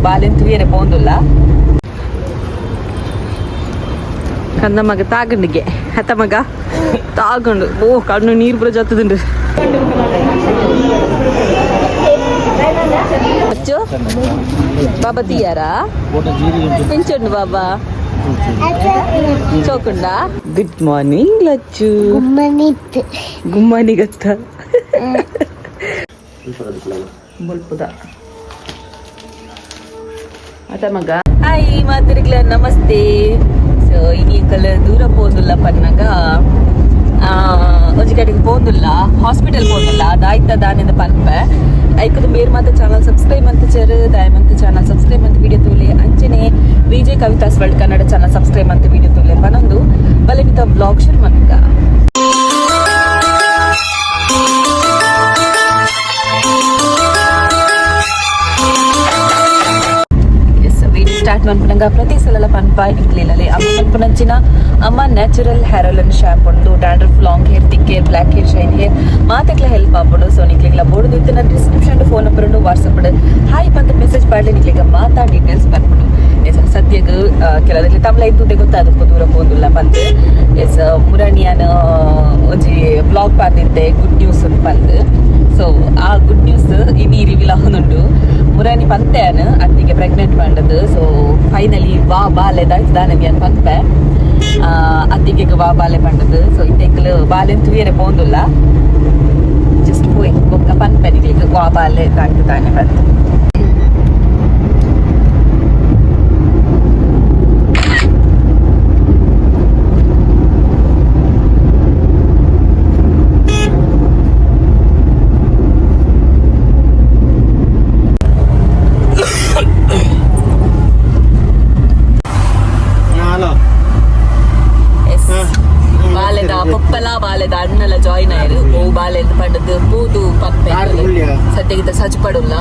ಬಾಲೆನ್ ತೂಯರೆ ಪೋಂದುಲ್ಲ. ಕಂದ ಮಗ ತಾಗಂಡಿಗೆ ಅತ್ತ ಮಗ ತಾಗಂಡು. ಓ, ಕಣ್ಣು ನೀರು ಪೂರ ಜತ್ತದುಂಡು. ಅಚ್ಚು, ಬಾಬಾ తీయారా? పెంచండి బాబా. ಚೋಕುಂಡ. Good morning Lachchu. ಗುಮ್ಮನಿತ್ತು. ಗುಮ್ಮನಿ ಗತ್ತ ಬೊಲ್ಪುದ ಅತ ಮಗ. ಹಾಯ್ ಮಾತರಿಗ್ಲ, ನಮಸ್ತೆ. ಸೊ ಇನಿ ಕಲ್ ದೂರ ಪೋಂದುಲ್ಲ ಪನ್ನಗ ಒಂಜಿ ಕಡೆಗೆ ಪೋಂದುಲ್ಲ, ಹಾಸ್ಪಿಟಲ್ ಪೋಂದುಲ್ಲ. ಅದಾಯ್ತ ದಾನಿಂದ ಪನ್ಪೆ. ಐಕದು ಬೇರೆ ಮಾತ ಚಾನಲ್ ಸಬ್ಸ್ಕ್ರೈಬ್ ಅಂತ ಚೇರು ದಯಮಂತ ಚಾನಲ್ ಸಬ್ಸ್ಕ್ರೈಬ್ ಅಂತ ವಿಡಿಯೋ ತೂಲೆ. ಅಂಚನೆ Vijay Kavitha's world Kannada channel subscribe ಅಂತ ವಿಡಿಯೋ ತೂಲೆ ಪನೊಂದು ಬಲೆಮಿತ ಬ್ಲಾಗ್ ಶುರು ಮನ್ಕ. ಎಸ್, ವಿಡಿಯೋ ಸ್ಟಾರ್ಟ್ ಮನ್ಪುನಗ ಪ್ರತಿ ಸಲ ಪನ್ಪ ಇಕ್ಲಿಲ್ಲಲೆ ಅಮ್ಮ ಪನ್ಪುನಂಚಿನ ಅಮ್ಮ natural hair oil shampoo ಉಂಡು. Dandruff, long hair, thick hair, black hair, shine hair ಮಾತೆಕ್ಲ help ಆಪುಂಡು. ಸೊ ನಿಕ್ಲಿಗ್ಲ ಬೋರ್ಡ್ ಇತ್ತಿನ ಡಿಸ್ಕ್ರಿಪ್ಷನ್ ಫೋನ್ ನಂಬರ್ ಉಂಡು. ವಾಟ್ಸಪ್ ಹಾಯ್ ಪಂತ ಮೆಸೇಜ್ ಪಾಡ್ಲೆ, ನಿಕ್ಲಿಗ ಮಾತಾ ಡೀಟೇಲ್ಸ್ ಬರ್ಪುಂಡು. ಎಸ್, ಸದ್ಯಗ್ ಕೆಲವರಲ್ಲಿ ತಮ್ಲ ಇದ್ದುದೆ ಗೊತ್ತಾದಪ್ಪ ದೂರ ಪೋಂದುಲ್ಲ ಪಂದ್. ಎಸ್, ಮುರಣಿಯನ್ ಒಂಜಿ ಬ್ಲಾಗ್ ಪಾರ್ದಿತ್ತೆ, ಗುಡ್ ನ್ಯೂಸ್ ಅಂತ ಪಂದ್. ಸೊ ಆ ಗುಡ್ ನ್ಯೂಸ್ ಇನಿ ರಿವೀಲ್ ಆವೊಂದುಂಡು. ಮುರಾನಿ ಪಂತೆಯಾನ್ ಅತ್ತಿಗೆ ಪ್ರೆಗ್ನೆಂಟ್ ಪಂಡದು. ಸೊ ಫೈನಲಿ ವಾ ಬಾಲೆ ದಾಯ್ತು ದಾನಗೆ ಅನ್ ಪನ್ಪೆ. ಅತ್ತಿಗೆ ವಾ ಬಾಲೆ ಪಂಡದು. ಸೊ ಇತ್ತೆಂಕ್ಲು ಬಾಲೆನ್ ತೂಯರೆ ಪೋಂದುಲ್ಲ. ಜಸ್ಟ್ ಪೋಯ್ ಬೊಕ್ಕ ಪನ್ಪೆ ನಿಕ್ಲೆಗ್ ವಾ ಬಾಲೆ ದಾಯ್ತು ದಾನೆ ಪಂದ್. ಎಸ್, ಬಾಲೆದ ಪೊಪ್ಪಲ ಬಾಲೆದ ಅಣ್ಣಲ ಜಾಯಿನ್ ಆಯರು. ಓ ಬಾಲೆದ ಪಂಡದು ಪೂದು ಪನ್ಪೆ. ಸದ್ಯಗಿತ ಸಜ್ಜು ಪಡುಲ್ಲ.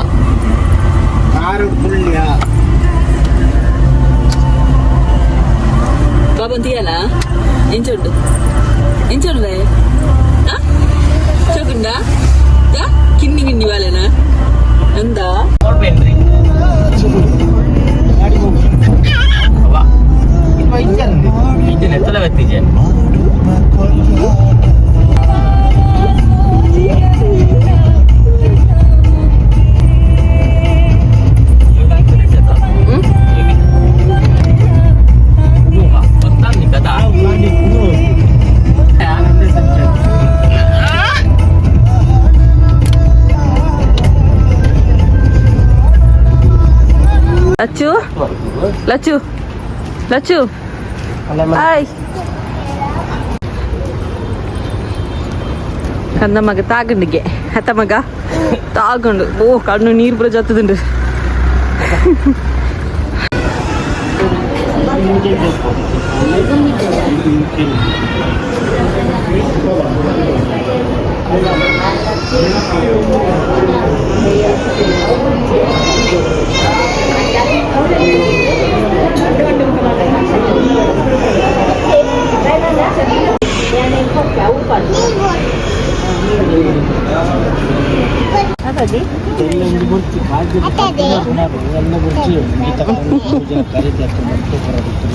ಬಾಬನ್ తీయాలా? ಎಂಚುಂಡು ಎಂಚುಂಡು? ಚೋಕುಂಡ ಕಿನ್ನಿ ಕಿನ್ನಿ ಬಾಲೆನಾ ಅಂದ. ಲಚ್ಚು, ಲಚ್ಚು, ಲಚ್ಚು, ಹಾಯ್. ಕಂದ ಮಗ ತಾಗಂಡಿಗೆ ಅತ್ತ ಮಗ ತಾಗಂಡು. ಓ, ಕಣ್ಣು ನೀರು ಪೂರ ಜತ್ತದುಂಡು.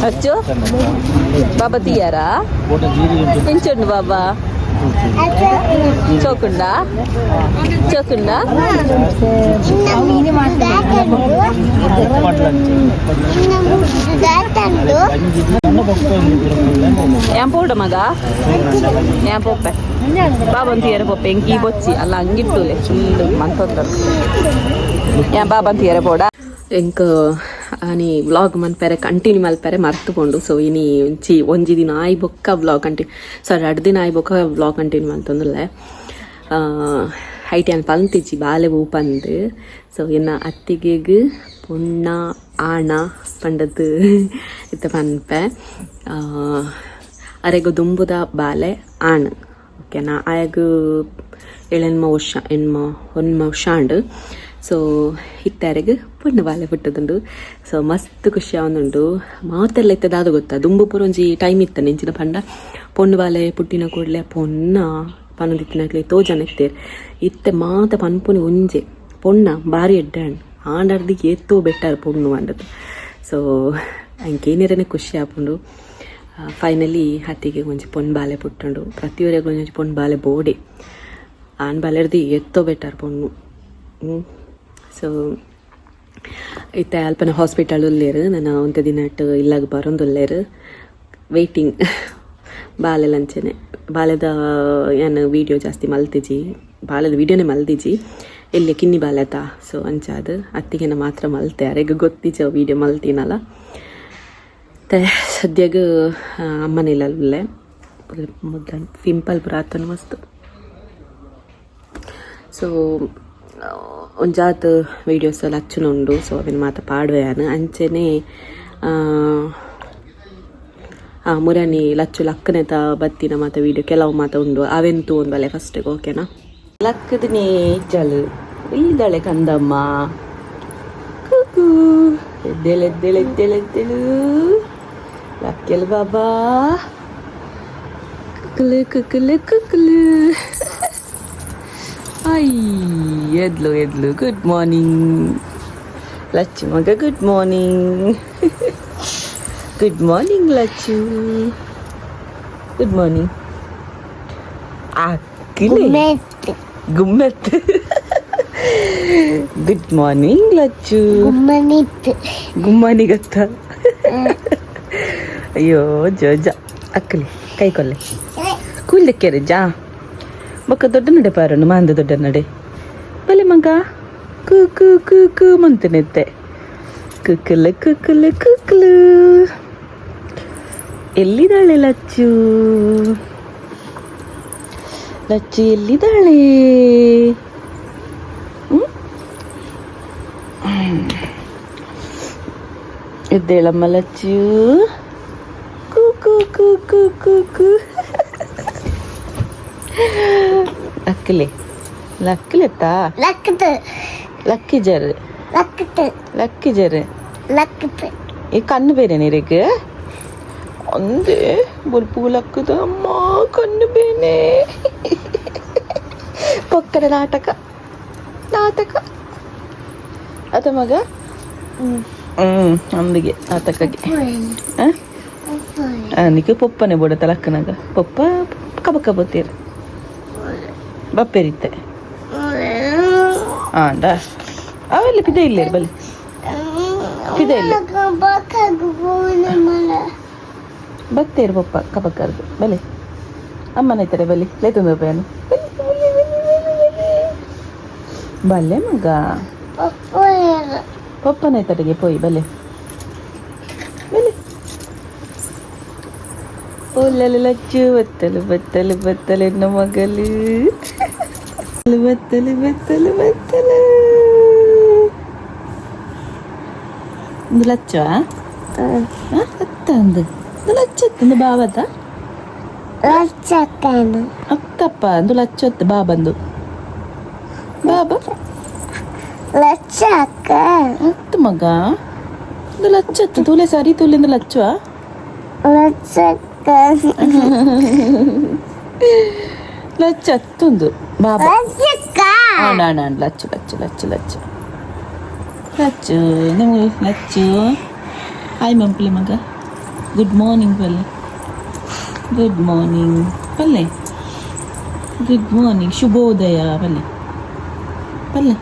ಅಚ್ಚು, ಬಾಬಾ తీయారా? ఎంచుండు బాబా. ಚೋಕುಂಡ ಚೋಕುಂಡ. ಏನ್ ಪೋಡ ಮಗ? ಏನ್ ಪೋಪೆ? ಬಾಬನ್ తీಯರ ಪೋಪೆ. ಎಂಕಿ ಬೊಚ್ಚಿ ಅಲ್ಲ ಅಂಗಿಟ್ಟುಲೆ ಫುಲ್ ಮಂತೊಂದರು. ಏನ್ ಬಾಬನ್ తీಯರ ಪೋಡ? ಎಂಕ್ ಆನಿ ವ್ಲಾಗ್ ಮನ್ಪೆರೆ ಕಂಟಿನ್ಯೂ ಮಲ್ಪೆರೆ ಮರ್ತುಪೋಂಡು. ಸೊ ಇನಿ ಒಂಜಿ ಒಂಜಿ ದಿನ ಆಯಿ ಬೊಕ್ಕ ವ್ಲಾಗ್ ಕಂಟಿನ್ಯೂ, ಸಾರಿ, ರಡ್ಡ್ ದಿನ ಆಯಿ ಬೊಕ್ಕ ವ್ಲಾಗ್ ಕಂಟಿನ್ಯೂ ಮಲ್ತೊಂದುಲ್ಲೆ. ಐಟ್ ಯಾನ್ ಪಂತಿಜ್ಜಿ ಬಾಲೆ ಪಂದ್. ಸೊ ಎನ್ನ ಅತ್ತಿಗೆಗ್ ಪೊಣ್ಣ ಆಣ ಪಂಡದ್ ಇತ್ತ ಪನ್ಪೆ. ಅರೆಗ್ ದುಂಬುದ ಬಾಲೆ ಆಣ್, ಓಕೆನಾ? ಆಯಗ್ ಏಳೆನ್ಮ ವರ್ಷ, ಎಣ್ಮ ಒನ್ಮ ವರ್ಷ ಆಂಡ್. ಸೊ ಇತ್ತೆ ಅರೆಗ್ ಪೊಣ್ಣು ಬಾಲೆ ಪುಟ್ಟುದುಂಡು. ಸೊ ಮಸ್ತ್ ಖುಷಿ ಆವೊಂದುಂಡು. ಮಾತೆಲ್ಲ ಇತ್ತೆ ದಾದ ಗೊತ್ತಾ, ದುಂಬು ಪೂರ ಒಂಜಿ ಟೈಮ್ ಇತ್ತ. ಎಂಚಿನ ಪಂಡ ಪೊಣ್ಣು ಬಾಲೆ ಪುಟ್ಟಿನ ಕೂಡಲೇ ಪೊನ್ನ ಪನೊಂದಿತ್ತಿನಕ್ಲೆ ತೋ ಜನ ಇತ್ತೆರ್. ಇತ್ತೆ ಮಾತ ಪನ್ಪುನಿ ಒಂಜೆ, ಪೊಣ್ಣ ಬಾರಿ ಎಡ್ಡೆ ಆಂಡ್. ಆಂಡರ್ದು ಏತೋ ಬೆಟ್ಟರ್ ಪೊಣ್ಣು ಅಂಡದು. ಸೊ ಅಂಕೇನಿರನೆ ಖುಷಿ ಆಪುಂಡು. ಫೈನಲಿ ಹತ್ತಿಗೆ ಒಂಜಿ ಪೊಣ್ಣು ಬಾಲೆ ಪುಟ್ಟುಂಡು. ಪ್ರತಿಯೊರಿಗ್ ಒಂಜಿ ಪೊಣ್ಣು ಬಾಲೆ ಬೋಡೆ, ಆಣ್ ಬಾಲೆರ್ದು ಏತೋ ಬೆಟರ್ ಪೊಣ್ಣು. ಸೊ ಇತ್ತೆ ಅಲ್ಪನ ಹಾಸ್ಪಿಟಲ್ ಉಲ್ಲೇರು. ನನ್ನ ಒಂತೆ ದಿನಟ್ ಇಲ್ಲಾಗ ಬರೋಂದುಲ್ಲೇರು, ವೆಯ್ಟಿಂಗ್. ಬಾಲೆ ಲಂಚನೆ ಬಾಲೆದ ಏನು ವೀಡಿಯೋ ಜಾಸ್ತಿ ಮಲ್ತಿಜಿ, ಬಾಲೆದ ವೀಡಿಯೋನೇ ಮಲ್ದಿಜಿ. ಎಲ್ಲಿ ಕಿನ್ನಿ ಬಾಲೆತ, ಸೊ ಅಂಚಾದ್ ಅತ್ತಿಗೆನ ಮಾತ್ರ ಮಲ್ತೆ. ಅರೆಗ್ ಗೊತ್ತಿಜ ವೀಡಿಯೋ ಮಲ್ತಿನಲ್ಲ. ಮತ್ತೆ ಸದ್ಯಗ್ ಅಮ್ಮನಿಲ್ಲ ಉಲ್ಲೆ. ಪಿಂಪಲ್ ಪೂರ ಆತನ ಮಸ್ತ್. ಸೊ ಒಂಜಾತ್ ವೀಡಿಯೋಸ್ ಎಲ್ಲ ಅಚ್ಚುನ ಉಂಡು. ಸೊ ಅವೆನ್ ಮಾತ ಪಾಡುವೆ ಯಾನ್. ಅಂಚೆನೆ ಮುರಾನಿ ಲಚ್ಚು ಲಕ್ಕನೆತ ಬತ್ತಿನ ಮಾತ ವೀಡಿಯೋ ಕೆಲವು ಮಾತ ಉಂಡು, ಅವೆನ್ ತೂವೊಂದು ಬಲೆ ಫಸ್ಟ್, ಓಕೆನಾ? ಲಕ್ಕದನೇ ಇಜ್ಜಾಲು. ಇದ್ದಾಳೆ ಕಂದಮ್ಮ. ಕುಕು, ಎದ್ದೇಳು ಎದ್ದೇಳು ಎದ್ದೇಳು ಎದ್ದೇಳು. ಲಕ್ಕೆಲ್ ಬಾಬಾ. ಕುಕ್ಕಲು ಕುಕ್ಕಲು ಕುಕ್ಕಲು. I, ಎದ್ಲು ಎದ್ಲು. ಗುಡ್ ಮಾರ್ನಿಂಗ್ ಲಚ್ಚು ಮಗ. Good morning, good morning Lachchu. Good morning. ಅಕ್ಕಿಲಿ ಗುಮ್ಮೆತ್. Good morning Lachchu. ಗುಮ್ಮನಿತ್ತು. ಗುಮ್ಮನಿಗತ್ತ. ಅಯ್ಯೋ ಜೋಜ. ಅಕ್ಕಲಿ ಕೈ ಕೊಲ್ಲೆ ಕೂಲ್ದಕ್ಕೆ ಜಾ. ಬೊಕ್ಕ ದೊಡ್ಡ ನಡೆ ಪಾರನ್ನು ಮಾಂದ ದೊಡ್ಡ ನಡೆ ಬಲೆ ಮಗ. ಕು ಕು ಕು ಕು ಮಂತನೆತ್ತೆ. ಕುಕ್ಕಲು ಕುಕ್ಕಲು ಕುಕ್ಕಲು. ಎಲ್ಲಿದ್ದಾಳೆ ಲಚ್ಚು? ಲಚ್ಚು ಎಲ್ಲಿದ್ದಾಳೆ? ಹ್ಮ್? ಎದ್ದೇಳಮ್ಮ ಲಚ್ಚು. ಕು ಕು ಕು ಕು ಕು ಕು. ಲಕ್ಕಲೆ ಲಕ್ಕಲೆತ್ತಾ. ಲಕ್ಕದು. ಲಕ್ಕಿಜರ್. ಲಕ್ಕದು. ಲಕ್ಕಿಜರ್. ಲಕ್ಕದು. ಈ ಕಣ್ಣು ಬೇರೆ ನೀರಿಗೆ ಒಂದೇ ಬೊಲ್ಪು ಲಕ್ಕದ ಅಮ್ಮ. ಕಣ್ಣು ಬೇನೆ. ಪೊಕ್ಕಡ ನಾಟಕ ನಾಟಕ ಅದ ಮಗ. ಹ್ಮ್ ಅಂದಿಗೆ ಆತಕಗೆ. ನಿಕ್ಕೆ ಪೊಪ್ಪನೆ ಬೋಡತ್ತ ಲಕ್ಕನಾಗ. ಪೊಪ್ಪ ಕಬ ಕಬತ್ತೀರ ಬಪ್ಪೇರಿತ್ತೆ ಆಂಡ ಅವೆಲ್ಲ ಪಿದೆ ಇಲ್ಲ ಬಲೆ ಪಿದೆ ಇಲ್ಲ. ಬತ್ತೇರು ಪಪ್ಪ ಕಬಕ್ಕರ್ದು ಬಲೆ. ಅಮ್ಮನ ಇತ್ತಾರೆ ಬಲಿ ಲೇತುಂದು ಬಲೆ ಬಲ್ಲೆ ಮಗ. ಪಪ್ಪನ ಇತ್ತಡೆಗೆ ಪೋಯಿ ಬಲೆ ಬಲೆ. ಒಲ್ಲಲು ಲಚ್ಚು. ಬತ್ತಲು ಬತ್ತಲು ಬತ್ತಲು ಎನ್ನ ಮಗಲು. ಬತ್ತಲು ಬತ್ತಲು ಬತ್ತಲು. ಒಂದು ಲಚ್ಚ ಅತ್ತ ಒಂದು ಲಚ್ಚತ್ತು ಬಾಬತ್ತ. ಲಚ್ಚಕ್ಕನ. ಅತ್ತಪ್ಪ, ಒಂದು ಲಚ್ಚತ್ತು ಬಾಬಂದು ಬಾಬಾ. ಲಚ್ಚಕ್ಕ. ಅತ್ತು ಮಗ, ಒಂದು ಲಚ್ಚತ್ತು ತೂಲೆ ಸರಿ ತೂಲೆ ಒಂದು ಲಚ್ಚುವ. ಲಚ್ಚಕ್ಕ. ಲಚ್ಚತ್ತೊಂದು ಬಾಬಾ. ಲಚ್ಚಕ್ಕ. ಆಂಡ ಆಂಡ ಆಂಡ. ಲಚ್ಚು ಲಚ್ಚು ಲಚ್ಚು ಲಚ್ಚು ಲಚ್ಚು ನಿಮ್ಗೆ ಲಚ್ಚು. ಹಾಯ್ ಮಂಪಲೆ ಮಗ. ಗುಡ್ ಮಾರ್ನಿಂಗ್ ಪಲ್ಲೆ. ಗುಡ್ ಮಾರ್ನಿಂಗ್ ಪಲ್ಲೆ. ಗುಡ್ ಮಾರ್ನಿಂಗ್, ಶುಭೋದಯ ಪಲ್ಲೆ ಪಲ್ಲೆ.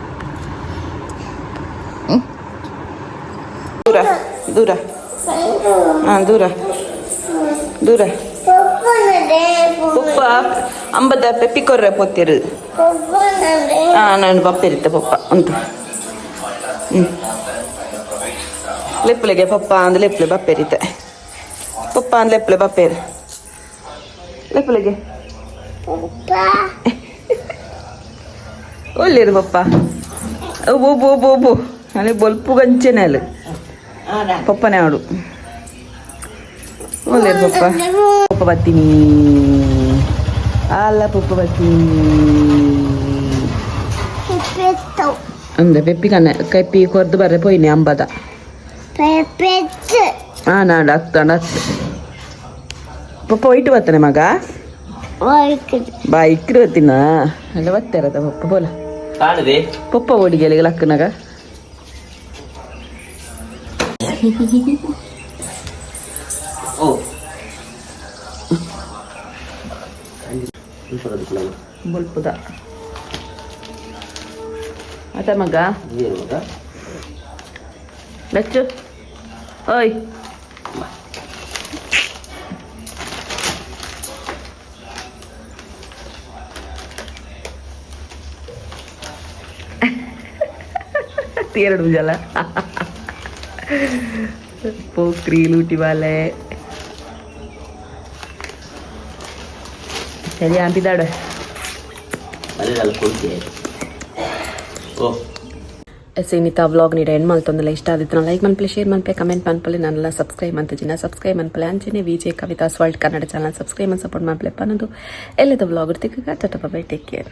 ದೂರ ದೂರ, ಹಾಂ, ದೂರ ದೂರ. ಪಪ್ಪ ಅಂಬದ ಪೆಪ್ಪಿ ಕೊರ್ರೆ ಪೊತ್ತಿರು. ಹಾಂ, ನಾನು ಪಪ್ಪ ಇರುತ್ತೆ ಪಪ್ಪ ಉಂಟು. ಹ್ಞೂ, ಲೆಪ್ಪಲೆಗೆ ಪಪ್ಪ ಅಂದ್ ಲೆಪ್ಪಲೆ ಬಪ್ಪೇರಿತೆ. ಪಪ್ಪ ಅಂದ್ ಲೆಪ್ಪಲೆ ಬಪ್ಪೇರು ಲೆಪ್ಪಲೆಗೆ. ಒಳ್ಳೇರು ಪಪ್ಪ. ಒಬ್ಬ ಒಬ್ಬ ಒಬ್ಬ ಅಲ್ಲಿ ಬೊಲ್ಪು ಗಂಚೆನೆ ಅಲ್ಲಿ ಪಪ್ಪನೇ ಆಡು. ಒಳ್ಳೇರು ಪಪ್ಪ. ಪಪ್ಪ ಬರ್ತೀನಿ ಅಲ್ಲ, ಪಪ್ಪ ಬರ್ತೀನಿ. ಅಂದೆ ಪೆಪ್ಪಿ ಕಣ್ಣೆ ಕೈಪಿ ಕೊರ್ದು ಬರ್ರೆ ಪೋಯಿನಿ ಅಂಬದ. ಹಾಂ, ನಾಡು ಹತ್ತು ಹತ್ತು. ಪಪ್ಪ ಒಯ್ಟು ಬರ್ತಾನೆ ಮಗ. ಬೈಕ್ ಬರ್ತೀನ ಅಲ್ಲ. ಬತ್ತಾರದ ಪಪ್ಪ ಬೋಲ. ಕಾಣದೆ. ಪಪ್ಪ ಓಡಿಗೆಲಿಗೆ ಲಕ್ಕನಾಗ. ಓ. ಬೊಲ್ಪುದ ಆತ ಮಗ. ಏನು ಮಗ? ಲಚ್ಚು, ಓಯ್. ಎರಡು ಜಲ ಪೋಕ್ರಿ ಲೂಟಿ ಬಾಲೆ ಸರಿ ಅಂತಿದ್ದಾಡು. ಮನೆಯಲ್ಲಿ ಕೊಡ್ತೀಯ? ಓ. ಎಸ್, ಇನ್ನಿತ ವ್ಲಾಗ್ ನೀಡ ಎಂಡ್ ಮಲ್ತೊಂದಲ್ಲ. ಇಷ್ಟ ಆದಿತ್ತು ಲೈಕ್ ಮನ್ಪಲೆ, ಶೇರ್ ಮನ್ಪಲೆ, ಕಮೆಂಟ್ ಮನ್ಪಲೆ. ನನ್ನೆಲ್ಲ ಸಬ್ಸ್ಕ್ರೈಬ್ ಅಂತ ಜಿನ ಸಬ್ಸ್ಕ್ರೈಬ್ ಮನ್ಪಲೆ. ಅಂಚನೆ Vijay Kavitha's world Kannada channel subscribe support ಮನ್ಪಲೆ ಪನ್ನದು. ಎಲ್ಲದ ವ್ಲಾಗ್ ತಿಕ್ಕ. Tata, bye, take care.